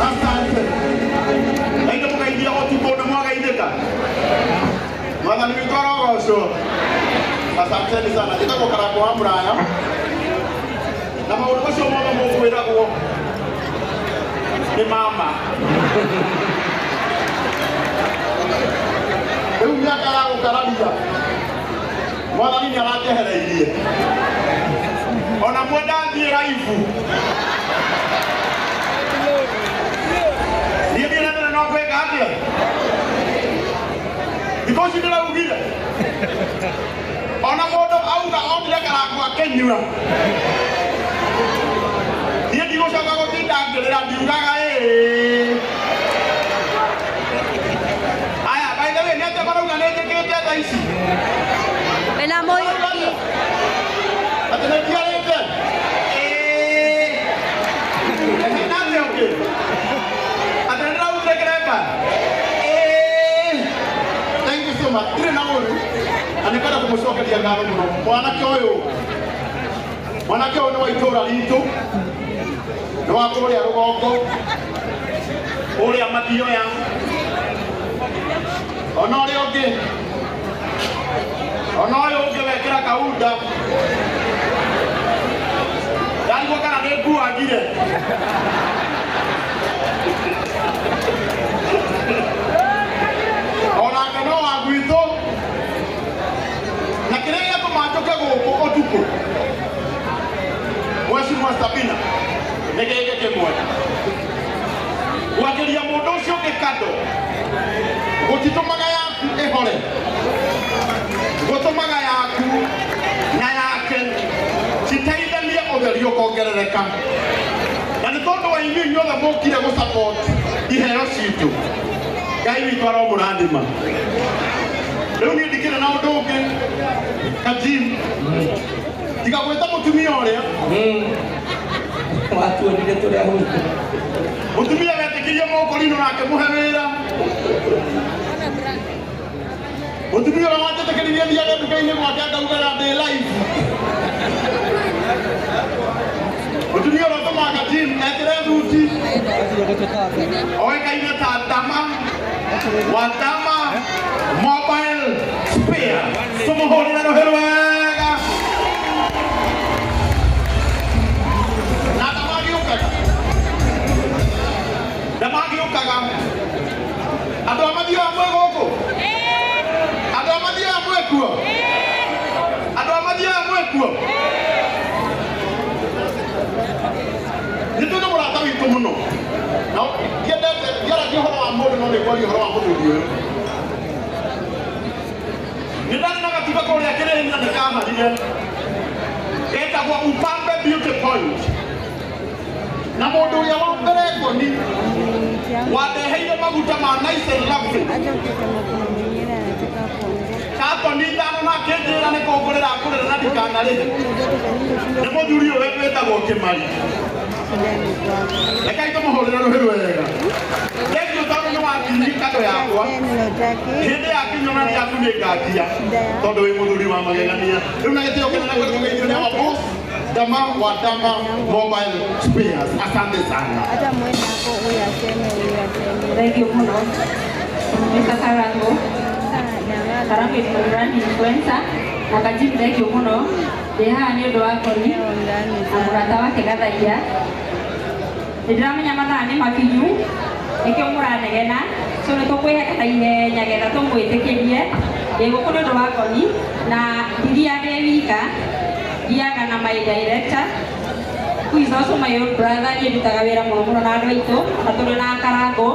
Asante. Na indo mũgeithia ũtukũ nĩ mwageithĩka. Mwathani witũ arogocwo. Asanteni sana. Njĩtagwo Karangũ wa Mũraya. Na maũndũ macio mothe mũkwĩragwo nĩ mama. Rĩu mĩaka ya gũkararia Mwathani nĩ aranjehereirie. Ona mwenda thiĩ raibu. Niĩ thiĩ na mbere no gwĩka atĩa? Thikũ ici ndĩraugire. Ona mũndũ auga onire Karangũ akĩnyua. Niĩ ndigũcoka gũtinda ngĩrĩra ndiugaga ĩĩ. Aya, by the way, nĩ atĩa marauga nĩ njĩkĩte thaa ici? Wena moi. Atĩ nĩ njiarĩte? Ĩĩ. Ehe, na atĩa ũngĩ? Atĩ nĩ ndĩraugire kĩremba? Ĩĩ. Thank you so much. Ndirĩ na ũru. Na nĩ ngwenda kũmũcokeria ngatho mũno. Mwanake ũyũ, mwanake ũyũ nĩ wa itũũra ritũ, nĩ wa kũrĩa rũgongo, kũrĩa Mathioya, ona ũrĩa ũngĩ, ona ũyũ ũngĩ wekĩra kaunda, ndarigwo kana nĩ nguangire. Onake no wa gwitũ, na kĩrĩa gĩatũma njũke gũkũ ũtukũ, Mheshimiwa Sabina, nĩ gĩkĩ kĩmwe. Gwakĩria mũndũ ũcio ũngĩ kando gũtitũmaga yaku ĩhore, gũtũmaga yaku na yake citeithanie ũtheri ũkongerereka. Na nĩ tondũ wa inyuĩ inyuothe mũkire gũ support iheo citũ, Ngai witũ aromũrathima. Rĩu niĩ ndikĩrĩ na ũndũ ũngĩ Kajim, tiga gwĩta mũtumia ũrĩa Watuonire tũrĩa hũthũ. Mũtumia wetĩkirie mũkũrinũ na akĩmũhe wĩra. Mũtumia ũrĩa wanjĩtĩkĩririe thiage nduka-inĩ gwake akaugaga ndĩ live. Mũtumia ũrĩa ũtũmaga Kajim ekĩre thuti oĩkaine ta Dama wa Dama Mobile Spare. Tũmũhũrĩre rũhĩ rwega. Na Dama agĩũkaga, Dama agĩũkaga, andũ a mathioya mwĩ gũkũ, andũ a mathioya mwĩ kuo, andũ a mathioya mwĩ kuo. Nĩ twĩna mũrata witũ mũno, na ndiendete ndiaragia ũhoro wa mũndũ, no nĩ ngwaria ũhoro wa mũthuri ũyũ. Nĩ ndarĩ na gatuka kũrĩa kĩrĩni na nĩ kaharire getagwo Upambe Beauty Point, na mũndũ ũrĩa wa mbere ngoni wandeheire maguta ma Nice and Lovely katoni ithano na akĩnjĩra nĩ kũngũrĩra ngũrĩra na ndikanarĩhe nĩ mũthuri ũyũ wĩtagwo Kĩmari. Rekei tũmũhũrĩre rũhĩ rwega. Thengiũ tondũ nĩ wakinyia kando yakwa hĩndĩ ya kinyona yaku nĩ ngakia tondũ wĩ mũthuri wa magegania. Rĩu na gĩtĩo kĩnene kũgeithio nĩ our boss Dama wa Dama Mobile Spares. Asante sana. Hata mwenda hapo uyaseme uyaseme. Thank you muno. Mr. Karango. Karango is my brand influencer. Na Kajim, thank you muno. Ndĩ haha nĩ ũndũ wa Koni na mũrata wake Gathaia. Nĩ ndĩramenya mathaa nĩ makinyu. Nikio mũranegena so nĩ tũkwĩheka na ihenya getha tũmwĩtĩkĩrie ndĩ gũkũ nĩ ũndũ wa Ngoni na ndithiaga ndĩ wika thiaga na my director who is also my own brother. Niĩ ndutaga wĩra mũno mũno na andũ aitũ na tũrĩ na Karango.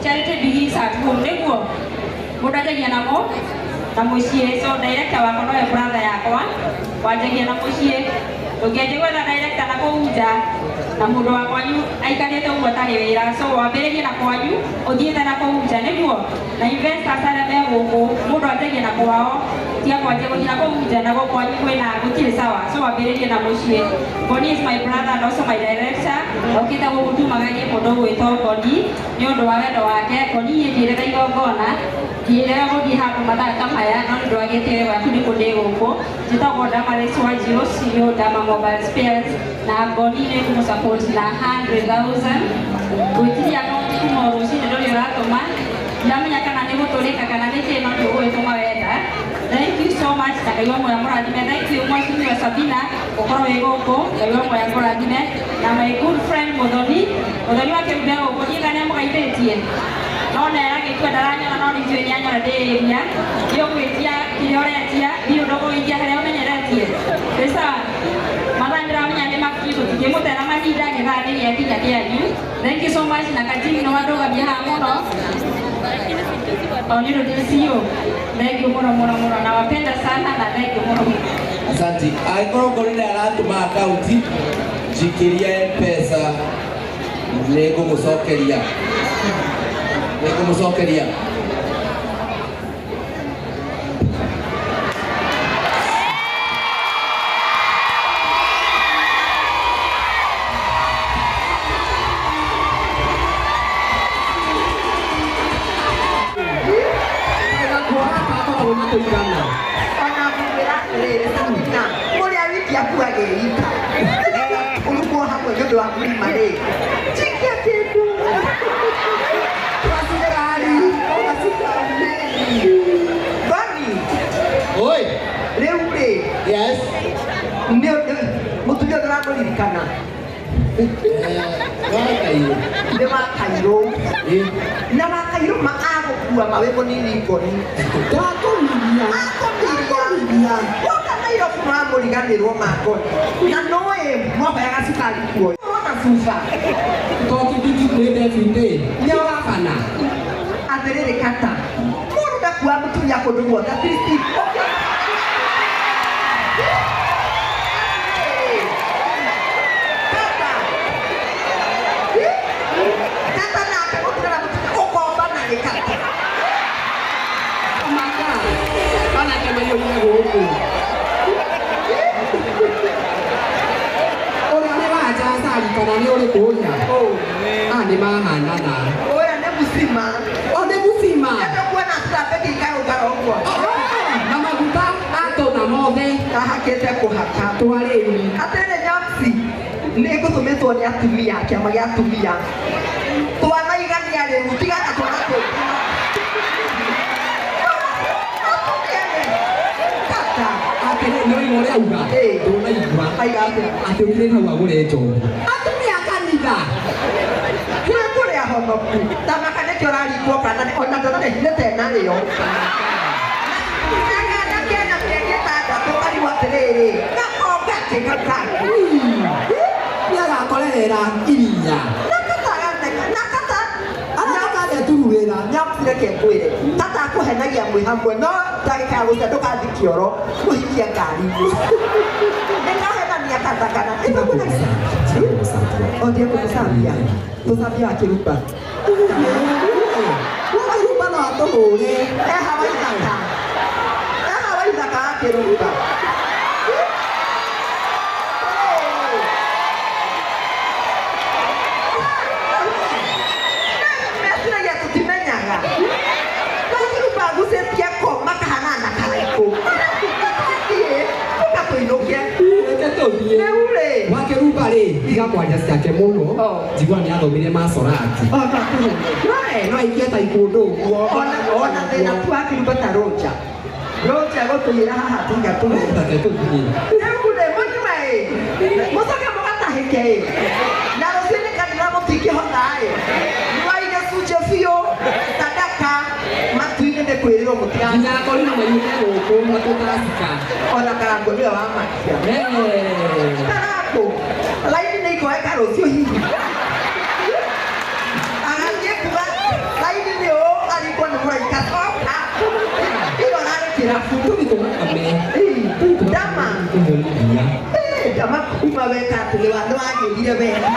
Charity begins at home nĩguo mũndũ anjagia namo na mũciĩ. So director wakwa nowe brother yakwa wanjagia na mũciĩ. Ndũngĩanjia gwetha director na kũu nja na mũndũ wa kwanyu aikarĩte ũguo atarĩ wĩra. So wambĩrĩrie na kwanyu ũthiĩte na kũu nja nĩguo na investors arĩa me gũkũ mũndũ anjagia na kwao tia kwanjia gũthiĩ na kũu nja na gũkũ kwanyu kwĩna gũtirĩ sawa. So wambĩrĩrie na mũciĩ. Ngoni is my brother and also my director. Okĩte gũkũ tumagagie mũndũ ũgwĩtwo Ngoni nĩ ũndũ wa wendo wake. Ngoni niĩ ndiĩrĩga igongona ndiĩrĩga gũthiĩ handũ mathaa ta maya no nĩ ũndũ wa gĩtĩo gĩaku nĩkuo ndĩ gũkũ. Njĩtagwo Damaris Wanjiru, CEO Dama Mobile Spares na Ngoni nĩ ngũmũsupport na 100,000. Gwĩtiria akaunti kuma o rũcinĩ ndũrĩ ũratũma ndamenya kana nĩ gũtũrĩka kana nĩ kĩ no nĩ ũgũgĩtũma wenda. Thank you so much na Ngai wa muoyo mũrathime. Thank you Mheshimiwa Sabina gũkorwo wĩ gũkũ. Ngai wa muoyo akũrathime. Na my good friend Muthoni, Muthoni wa Kĩrumbe gũkũ niĩ kana nĩamũgeithĩtie no nera gĩkua ndaranyona no nĩnjũĩ nĩanyona ndĩ area nĩ ũgwĩtia kĩrĩa ũretia thiĩ ũndũgũgĩikia harĩa ũmenyeretie. Nĩ sawa mathaa ndĩramenya nĩ makiu tũtingĩmũtera mahinda gĩthaa nĩ gĩakinya kĩanyu. Thank you so much na Kajimi nĩ wandũgamia haha mũno o nĩ ũndũ ndĩ CEO. Thank you mũno mũno mũno nawapenda sana na thank you mũno. Asante. Angĩkorwo Ngoni nĩ aratũma akaunti njikĩria M-Pesa nĩngũmũcokeria. Nĩngũmũcokeria. Nĩ wa Kairũ na wa Kairũ ma agũkua ma wĩ mũnini Ngoni ndakũmiria akũmiria woka Nairobi mũramũriganĩrwo ma Ngoni na noĩ mwaheaga cukari kuo na cuba tokithiki kwĩ deputy nĩ gabana atĩrĩrĩ kata mũndũ ndakua mũtumia kũndũ guothe at least ũrĩa nĩ wanja cari kana nĩ ũrĩkũ ũrĩa aya nĩ mahanana ũyũ nĩ mũcima o nĩ mũcima nĩtũkuona traffic ikarũngara ũguo na maguta atũna mothe ahakĩte kũhaka twarĩu atĩrĩrĩ Nyamsi nĩ ngũtũmĩtwo nĩ atumia kĩama gĩa atumia twanaigania rĩu tigana twana tũngĩ. Nĩ ũrĩa auga ndũnaigua atĩ ũkĩrĩ hau agũre njohi atumia kanitha kũrĩa kũrĩa honoku ta maka nĩkĩo ũraringwo kana ona ndonanehire tena rĩo na kana kena mĩeri ĩtandatũ karigwo atĩrĩrĩ gakonga kĩ gakangu nĩ agakorerera iria nakata arakaretururĩra Nyamsi reke ngwĩre tata akũhenagia mwĩ hamwe no ndagĩka ya gũcia ndũgathiĩ kĩoro mũhikie ngari-inĩ nĩkahenania kata kana ũthiĩ kũmũcambia tũcambia wa Kĩrumba wa Kĩrumba no atũhũre eha wa ithaka eha wa ithaka wa Kĩrumba. Meciragia tũtimenyaga no Kĩrumba agucĩtie ko makahanana karaikũ ũgatũinũkie reke tũthiĩ rĩu rĩ wa Kĩrumba rĩ tiga kwaria ciake mũno njigua nĩ athomire macorati no aikie ta ikũndũ ũguo ona thĩna tu wa Kĩrumba ta Roja Roja gũtũiyĩra haha tiga tũhe reke tũthiĩ rĩu rĩ mũnyue ĩ mũcoke mũgatahĩke ĩ na rũciũ nĩ kanitha mũtingĩhota Mũtiga. Nginya akorino mayuke gũkũ matũtasika. Ona Karangũ nĩwe wamakia. Karangũ laini nĩ ikoeka rũciũ hihi agathiĩ kuga laini nĩ ũũ arikwo nĩ mũraika coka ĩyo ararĩ kĩrabu. Tũthi tũgakame. Ndama. Tũhũrithia. Ndama kuma weka atĩ nĩ wagĩrire wega.